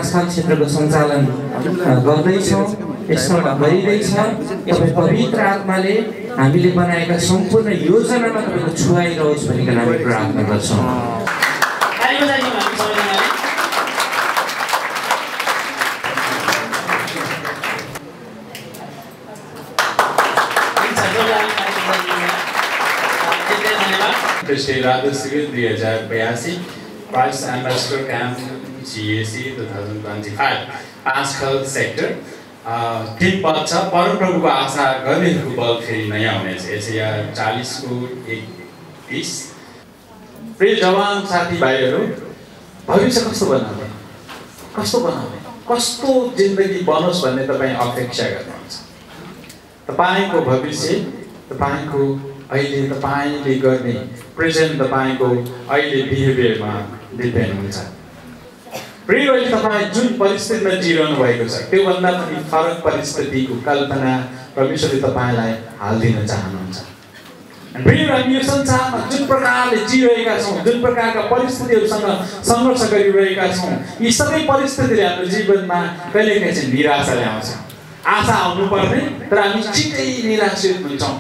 आस्था क्षेत्रको सञ्चालन गर्दैछौँ, यसमा गरिँदैछ। तपाईँ पवित्र आत्माले हामीले बनाएका सम्पूर्ण योजनामा तपाईँको छुवाइरहोस् भनिकन हामी प्रार्थना गर्छौँ। Rajshree 2082 prize ambassador camp GAC 2025 Panchkhal sector 3 पद छ। परमप्रभुको आशा गर्नेहरूको बल फेरि नयाँ हुनेछ। एसिया 40 को 1:20। प्रिय जवान साथीभाइहरू, भविष्य कस्तो बनाउने, कस्तो जिन्दगी बनोस् भन्ने तपाईँ अपेक्षा गर्नुहुन्छ। तपाईँको भविष्य तपाईँको अहिले तपाईँले गर्ने प्रेजेन्ट तपाईँको अहिले बिहेभियरमा डिपेन्ड हुन्छ। प्रिय अहिले तपाईँ जुन परिस्थितिमा जिरहनु भएको छ त्योभन्दा पनि फरक परिस्थितिको कल्पना परमेश्वरले तपाईँलाई हालिदिन चाहनुहुन्छ। प्रिय हामी यो संसारमा जुन प्रकारले जिरहेका छौँ, जुन प्रकारका परिस्थितिहरूसँग सङ्घर्ष गरिरहेका छौँ, यी सबै परिस्थितिले हाम्रो जीवनमा कहिलेकाहीँ चाहिँ निराशा ल्याउँछ। आशा आउनुपर्ने, तर हामी छिटै निराशित हुन्छौँ।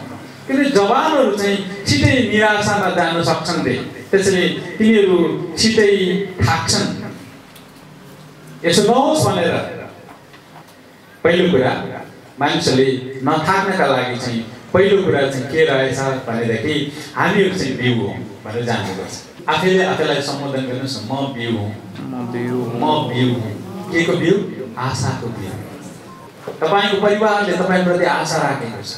किनकि जवानहरू चाहिँ छिटै निराशामा जान सक्छन्। त्यसैले तिनीहरू छिटै थाक्छन्। यसो नहोस् भनेर पहिलो कुरा मानिसहरूले नथाक्नका लागि चाहिँ पहिलो कुरा चाहिँ के रहेछ भनेदेखि हामीहरू चाहिँ बिउ हौँ भनेर जान्नुपर्छ। आफैलाई सम्बोधन गर्नुहोस्, म बिउ हौँ, म बिउ हौँ। के को बिउ? आशाको बिउ। तपाईँको परिवारले तपाईँप्रति आशा राखेको छ,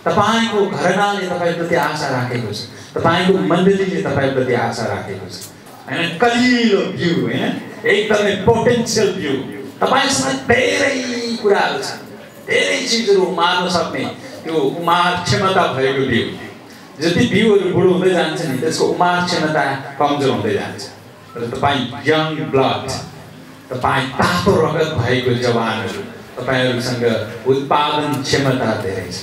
तपाईँको घरनाले तपाईँप्रति आशा राखेको छ, तपाईँको मण्डलीले तपाईँप्रति आशा राखेको छ। हैन, कलिलो बिउ, हैन, एकदमै पोटेन्सियल बिउ। तपाईँसँग धेरै कुराहरू छ, धेरै चिजहरू उमार्न सक्ने त्यो उमार क्षमता भएको बिउ। जति बिउहरू बुढो हुँदै जान्छ नि त्यसको उमार क्षमता कमजोर हुँदै जान्छ। र तपाईँ यङ ब्लड, तपाईँ तातो रगत भएको जवानहरू, तपाईँहरूसँग उत्पादन क्षमता धेरै छ।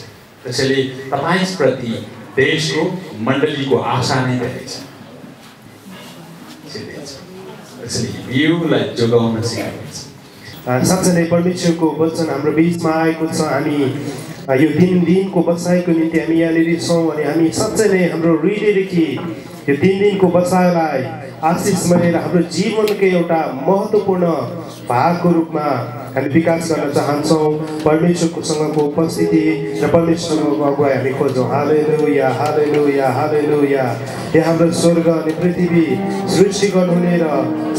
त्यसैले तपाईँप्रति देशको मण्डलीको आशा नै धेरै छ। त्यसैले बिउलाई जोगाउन सिकाइन्छ। साँच्चै नै परमेश्वरको वचन हाम्रो बिचमा आएको छ। हामी यो दिनको बसाइको निम्ति हामी यहाँनिर छौँ अनि हामी साँच्चै नै हाम्रो हृदयदेखि यो दिनको बसाइलाई आशिष मानेर हाम्रो जीवनको एउटा महत्त्वपूर्ण भागको रूपमा हामी विकास गर्न चाहन्छौँ। परमेश्वरसँगको उपस्थिति र परमेश्वरको अगुवाई हामी खोज्छौँ। हालेलुया, हालेलुया, हालेलुया। हे हाम्रो स्वर्ग अनि पृथ्वी सृष्टि गर्नुहुने र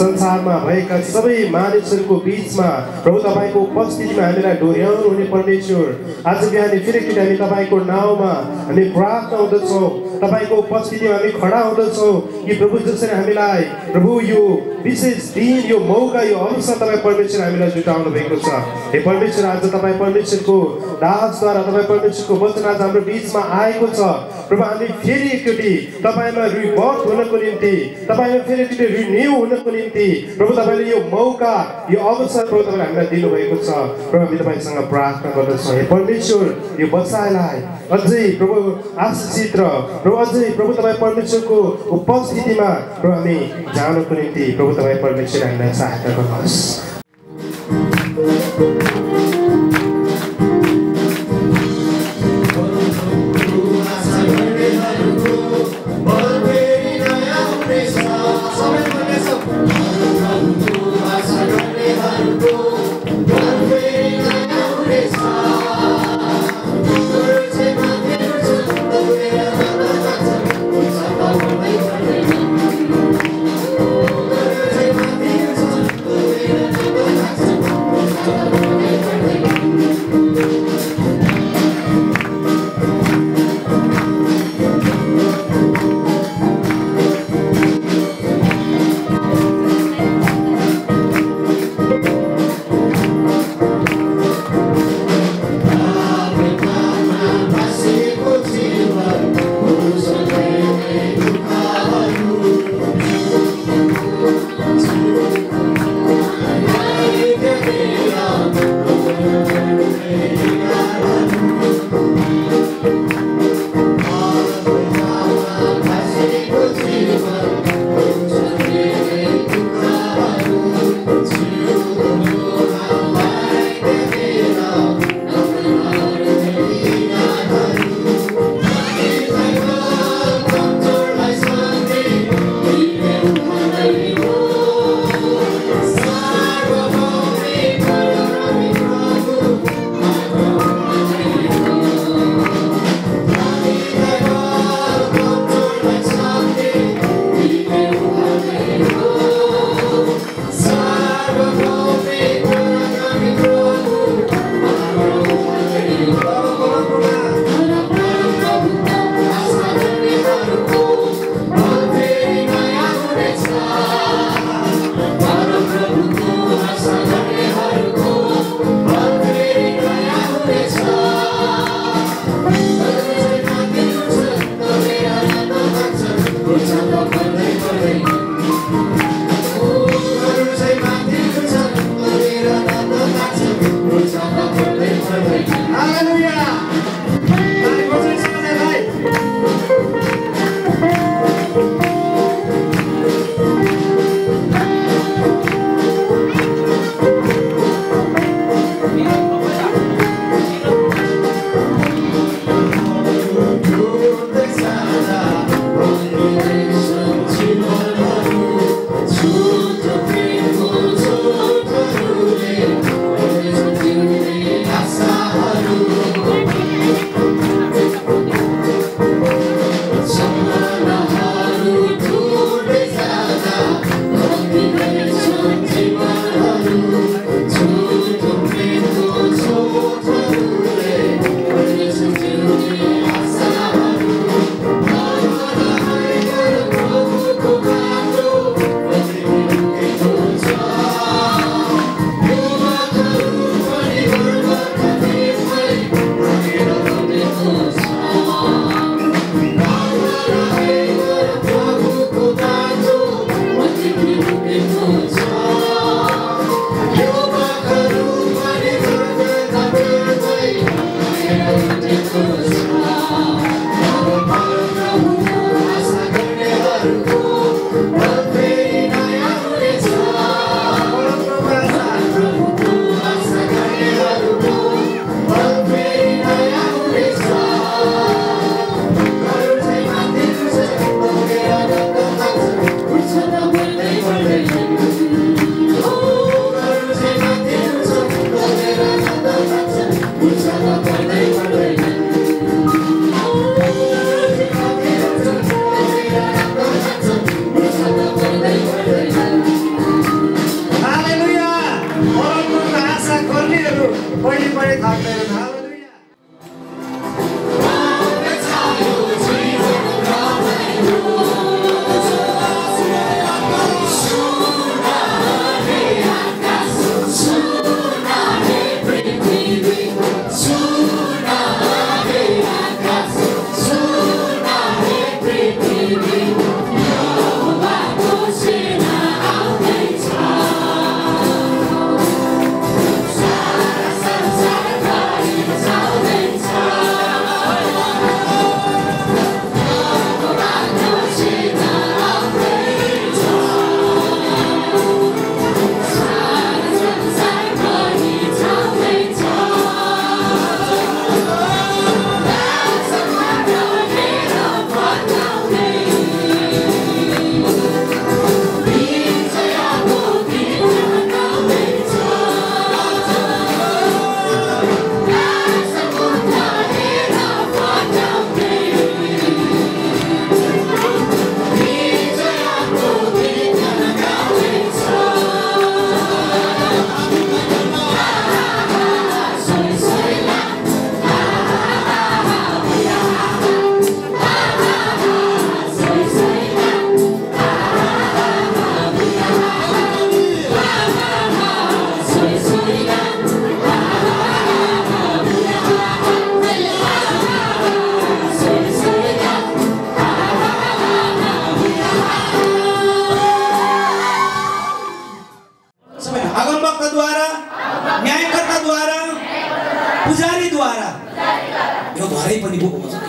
संसारमा भएका सबै मानिसहरूको बिचमा प्रभु तपाईँको उपस्थितिमा हामीलाई डोर्याउनु हुने परमेश्वर, आज बिहान फेरि हामी तपाईँको नाउँमा हामी प्रार्थना हुँदछौँ, तपाईँको उपस्थितिमा हामी खडा हुँदछौँ कि प्रभु जसरी हामीलाई प्रभु यो विशेष दिन, यो मौका, यो अवसर तपाईँ परमेश्वर हामीलाई जुटाउनु भएको छ। हे परमेश्वर, आज तपाईँ परमेश्वरको दासद्वारा तपाईँ परमेश्वरको वचन आज हाम्रो बिचमा आएको छ। प्रभु हामी फेरि एकचोटि तपाईँमा रिबर्थ हुनको निम्ति, तपाईँमा फेरि एकचोटि रिन्यू हुनको निम्ति प्रभु तपाईँले यो मौका, यो अवसर प्रभु तपाईँले हामीलाई दिनुभएको छ। प्रभु हामी तपाईँसँग प्रार्थना गर्दछौँ। हे परमेश्वर, यो बसाइलाई अझै प्रभु आशिषित र प्रभु अझै प्रभु तपाईँ परमेश्वरको उपस्थितिमा प्रभु हामी जानको निम्ति प्रभु तपाईँ परमेश्वर हामीलाई सहायता गर्नुहोस्। We'll be right back.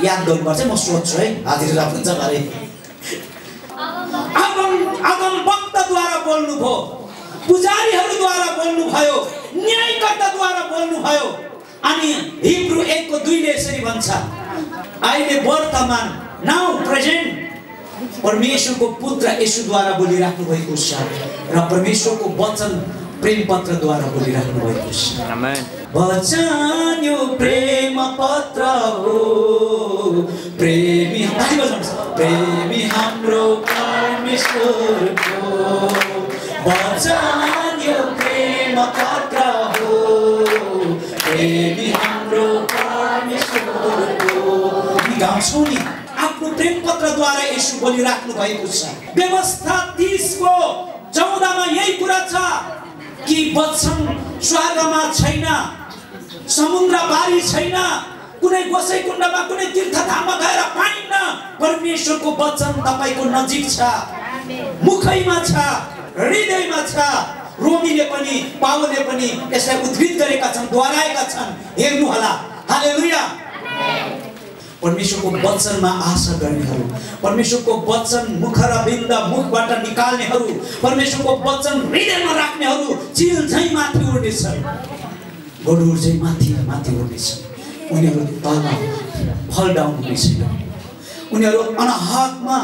याद गर्नुपर्छ म सोध्छु है हाजिरा भन्छ भरे आगम वक्ताद्वारा बोल्नु भयो पुजारीहरूद्वारा बोल्नु भयो न्यायकर्ताद्वारा बोल्नु भयो अनि हिब्रू 1 को 2 ले यसरी भन्छ अहिले वर्तमान नाउ प्रेजेन्ट परमेश्वरको पुत्र येशूद्वारा बोलिराख्नु भएको छ र परमेश्वरको वचन प्रेम पत्रद्वारा बोलिराख्नु भएको छ आमेन वचन यो प्रेम पत्र हो प्रेमी हाम्रो परमेश्वरको वचन यो प्रेम पत्र हो प्रेमी हाम्रो परमेश्वरको नि गाउँछौ नि आफ्नो प्रेम पत्रद्वारा येशू बोलिराख्नु भएको छ व्यवस्था 30 को 14 मा यही कुरा छ कि वचन स्वर्गमा छैन समुद्र पारी छैन कुनै गोसैकुण्डमा कुनै तीर्थधाममा गएर पाइन्न परमेश्वरको वचन तपाईको नजिक छ मुखैमा छ हृदयमा छ रोमीले पनि पावलले पनि यसलाई उद्धृत गरेका छन् दोहोर्याएका छन् हेर्नु होला हालेलुया परमेश्वरको वचनमा आशा गर्नेहरू परमेश्वरको वचन मुख र बिन्द मुखबाट निकाल्नेहरू परमेश्वरको वचन हृदयमा राख्नेहरू चिल झैं माथि उड्नेछन् गरुड चाहिँ माथि उड्नेछन् उनीहरू तल फल डाउन हुनेछन् उनीहरू अनहकमा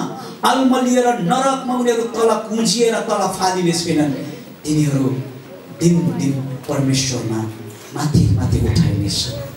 अलमलिएर नरकमा उनीहरू तल कुँजिएर तल फालिने छैनन् तिनीहरू दिन दिन परमेश्वरमा माथि उठाइनेछन्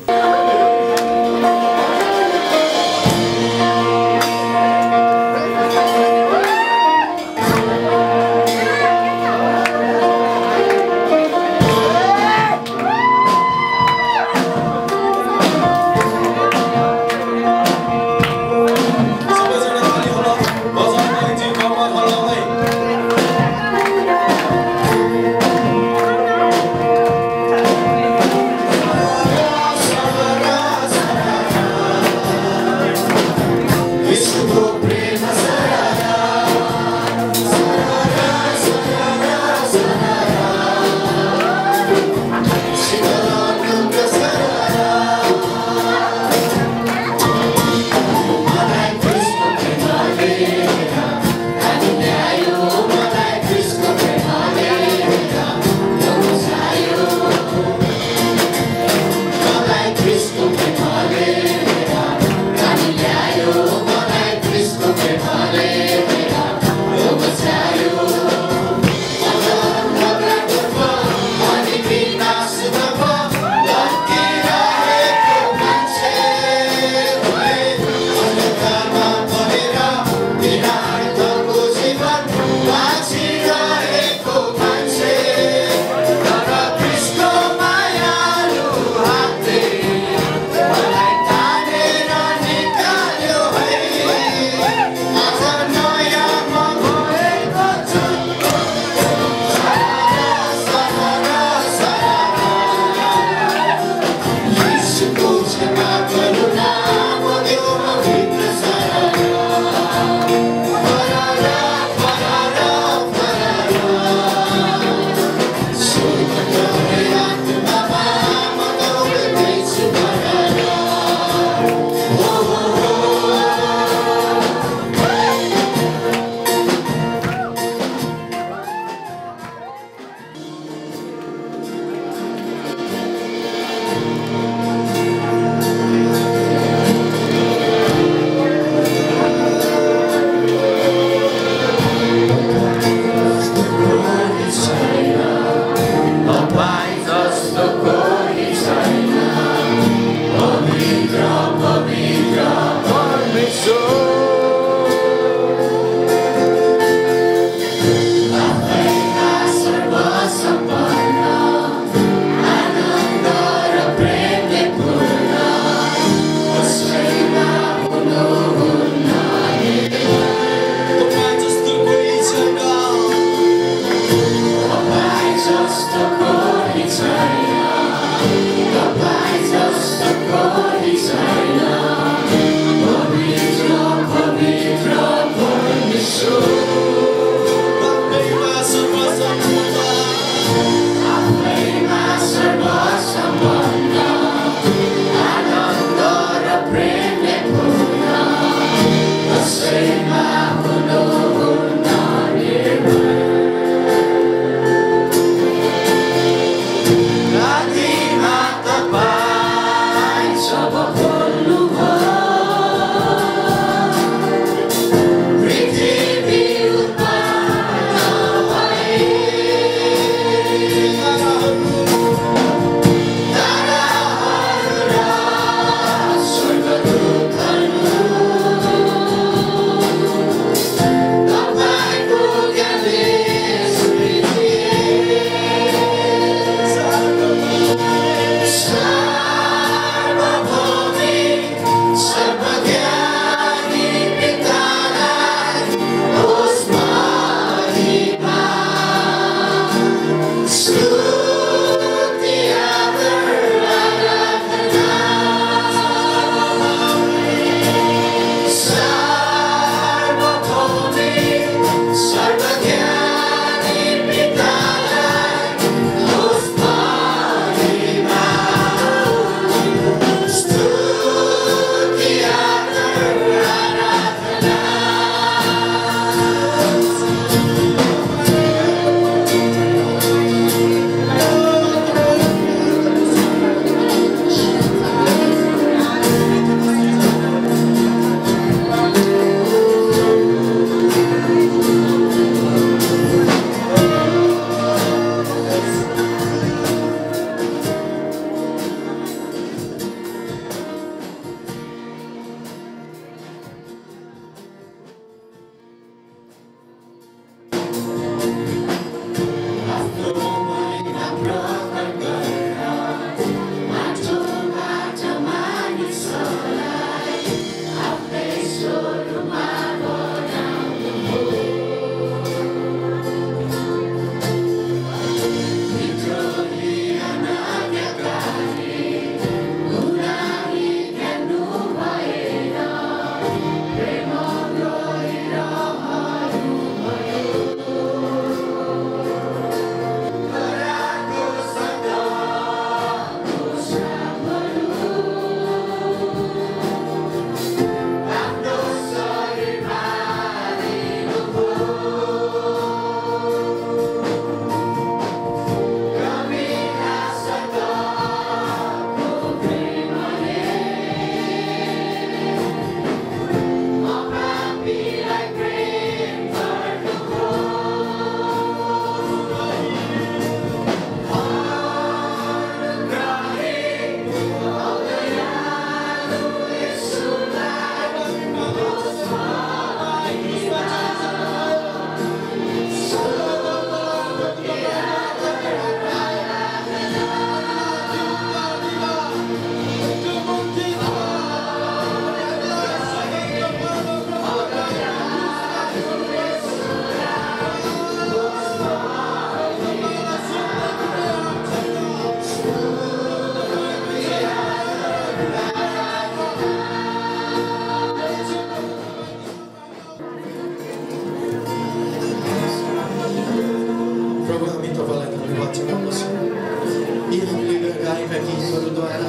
गएर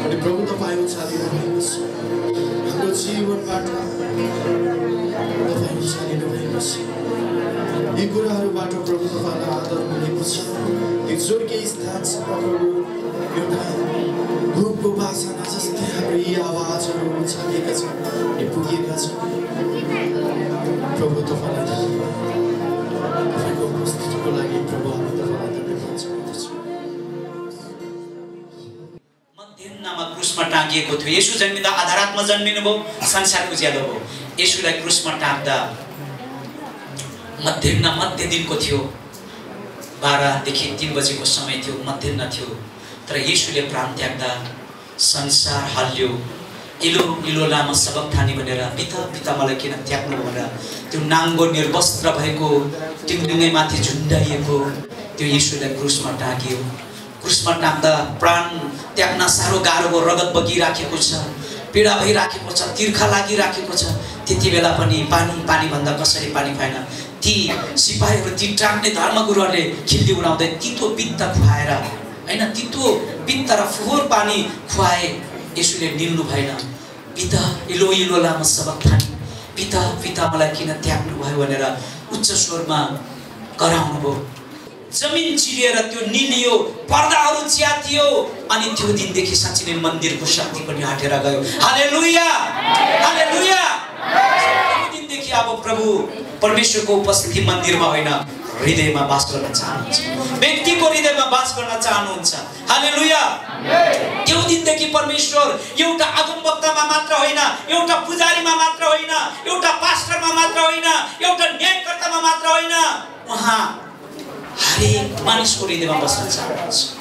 अनि प्रभु तपाईँ उचालिनु भएको छ हाम्रो जीवनबाट तपाईँ उचालिनु भएको छ यी कुराहरूबाट प्रभु तपाईँलाई आदर मिलेको छ यो स्वर्गीय स्थानसम्म प्रभु एउटा धुपको बासना जस्तै हाम्रो यी आवाजहरू उचालिएका छन् अनि पुगेका छन् प्रभु तपाईँलाई धन्यवाद तपाईँको उपस्थितिको लागि प्रभु हामी तपाईँलाई धन्यवाद दिन्छौँ मध्यन्नमा क्रुसमा टाँगिएको थियो येशू जन्मिँदा आधारातमा जन्मिनु भयो संसारको ज्यालो भयो येशूलाई क्रुसमा टाँग्दा मध्याह्न मध्य दिनको थियो 12 देखि 3 बजेको समय थियो मध्याह्न थियो तर येशूले प्राण त्याग्दा संसार हल्यो इलो इलो लामा सबक ठानी भनेर पिता पिता मलाई किन त्याग्नु भनेर त्यो नाङ्गो निर्वस्त्र भएको टिङ्गुङ्गै माथि झुन्डाइएको त्यो येशूलाई क्रुसमा टाँगियो क्रुसमा टाँग्दा प्राण त्याग्न साह्रो गाह्रो भयो रगत बगिराखेको छ पीडा भइराखेको छ तिर्खा लागिराखेको छ त्यति बेला पनि पानी पानी भन्दा कसरी पानी पाएन ती सिपाहीहरू ती टाँग्ने धर्मगुरुहरूले खिल्ली उडाउँदै तितो पित्त खुवाएर हैन तितो पित्त र फोहोर पानी खुवाए येशूले निल्नु भएन पिता इलो इलो लामा सबक ठानी पिता पिता मलाई किन त्याग्नु भयो भनेर उच्च स्वरमा कराउनु भयो जमिन चिरिएर त्यो निलियो पर्दाहरू च्यातियो अनि त्यो दिनदेखि साँच्चै नै मन्दिरको शक्ति पनि हटेर गयो हालेलुया हालेलुया त्यो दिनदेखि अब प्रभु परमेश्वरको उपस्थिति मन्दिरमा होइन हृदयमा वास गर्न चाहनुहुन्छ व्यक्तिको हृदयमा वास गर्न चाहनुहुन्छ हालेलुया त्यो दिनदेखि परमेश्वर एउटा अगमवक्तामा मात्र होइन एउटा पुजारीमा मात्र होइन एउटा पास्टरमा मात्र होइन एउटा न्यायकर्तामा मात्र होइन उहाँ हरेक मानिसको हृदयमा बस्न चाहनुहुन्छ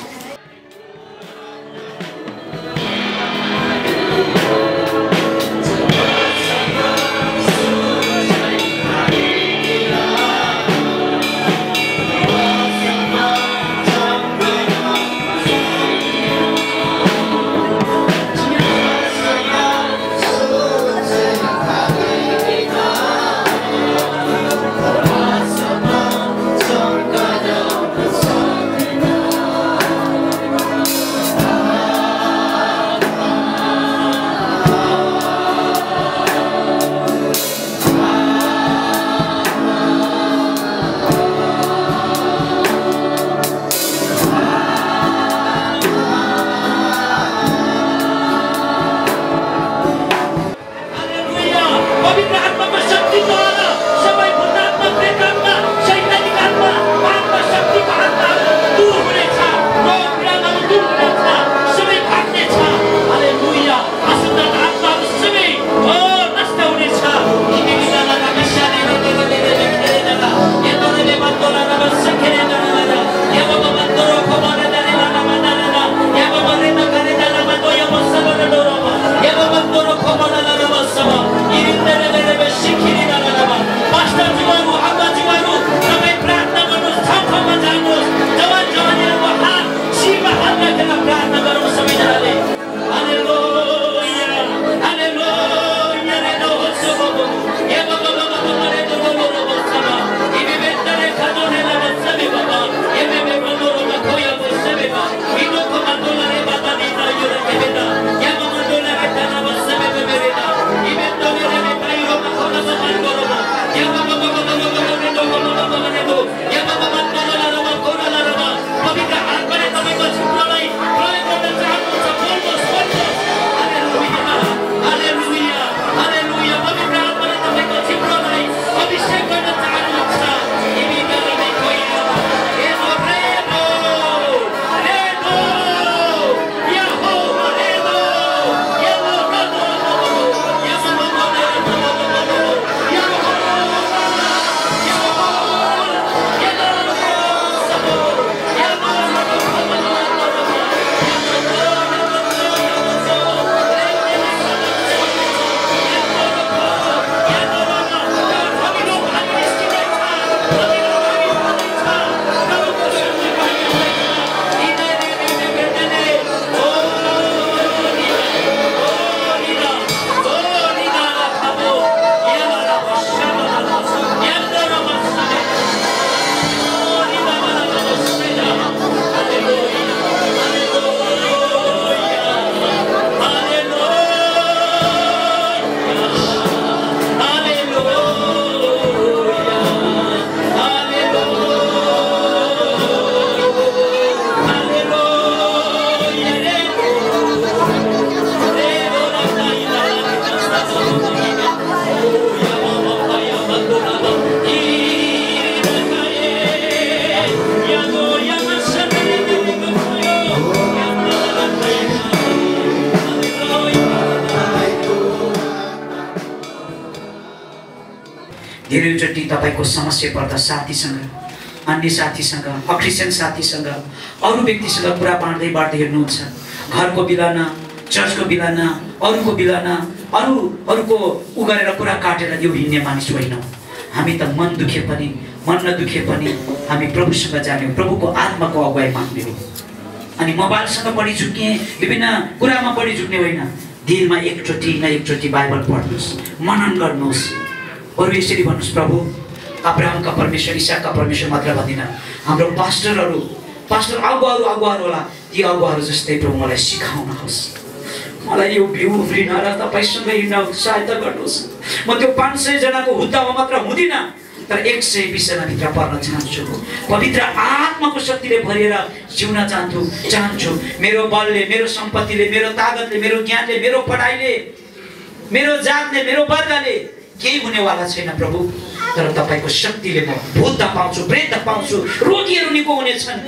धेरैचोटि तपाईँको समस्या पर्दा साथीसँग, अन्य साथीसँग, अक्रिस्चियन साथीसँग, अरू व्यक्तिसँग कुरा बाँड्दै हेर्नुहुन्छ। घरको बिलाना, चर्चको बिलाना, अरूको बिलाना, अरूको उ गरेर कुरा काटेर यो हिँड्ने मानिस होइनौँ। हामी त मन दुखे पनि, मन नदुखे पनि हामी प्रभुसँग जाने हो, प्रभुको आत्माको अगुवाई माग्ने हो। अनि मोबाइलसँग बढी झुक्ने, विभिन्न कुरामा बढी झुक्ने होइन। दिनमा एकचोटि न एकचोटि बाइबल पढ्नुहोस्, मनन गर्नुहोस्। अरू यसरी भन्नुहोस्, प्रभु अब्राहमका परमेश्वर, इसाकका परमेश्वर मात्र भन्दिनँ, हाम्रो पास्टर अगुवाहरू होला, ती अगुवाहरू जस्तै प्रभु मलाई सिकाउनुहोस्। मलाई यो भ्यू उफ्रिन र तपाईँसँग हिँड्न सहायता गर्नुहोस्। म त्यो 500 जनाको हुद्दामा मात्र हुँदिनँ, तर 120 जनाभित्र पर्न चाहन्छु। पवित्र आत्माको शक्तिले भरिएर जिउन चाहन्छु। मेरो बलले, मेरो सम्पत्तिले, मेरो तागतले, मेरो ज्ञानले, मेरो पढाइले, मेरो जातले, मेरो वर्गले केही हुनेवाला छैन प्रभु। तर तपाईँको शक्तिले म भूत पाउँछु, प्रेत पाउँछु, रोगीहरू निको हुनेछन्।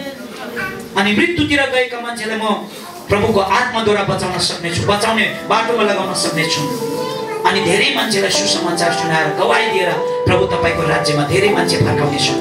अनि मृत्युतिर गएका मान्छेलाई म प्रभुको आत्माद्वारा बचाउन सक्नेछु, बचाउने बाटोमा लगाउन सक्नेछु। अनि धेरै मान्छेलाई सुसमाचार सुनाएर गवाई दिएर प्रभु तपाईँको राज्यमा धेरै मान्छे फर्काउनेछु।